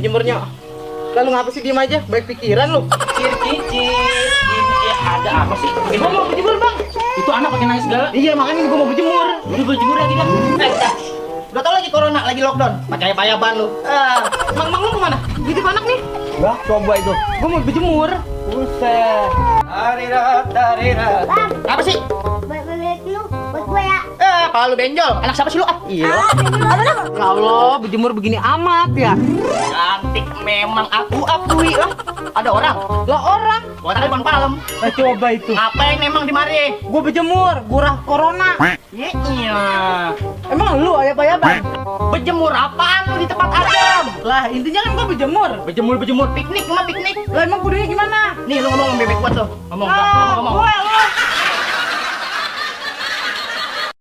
penjemurnya. Lalu ngapa sih diem aja? Baik pikiran lu. Cicir, ini ada apa sih? Gua mau berjemur, Bang. Itu anak pakai nangis segala. Iya, makanya gua mau berjemur. Udah berjemur lagi kan? Udah tau lagi corona, lagi lockdown. Pakai payaban lu. Mang lu kemana? Titip anak nih. Lah, coba itu. Gua mau berjemur. Buset. Darirat. Apa sih? Buat lu, buat gue ya. Kalau lu benjol. Anak siapa sih lu? Iya. Apa lu? Ya Allah, berjemur begini amat ya. Cantik memang aku akui lah. Ada orang. Lah orang. Orang di palem. Coba itu. Ngapain emang di mari? Gua berjemur, gurah corona. Iya. Emang lu ayap-ayapan? Berjemur apaan lu di tempat adem? Lah, intinya kan gua berjemur. Berjemur piknik, emang piknik. Lah emang kudunya gimana? Nih lu ngomong sama bebek gua tuh. Ngomong. Gue lu.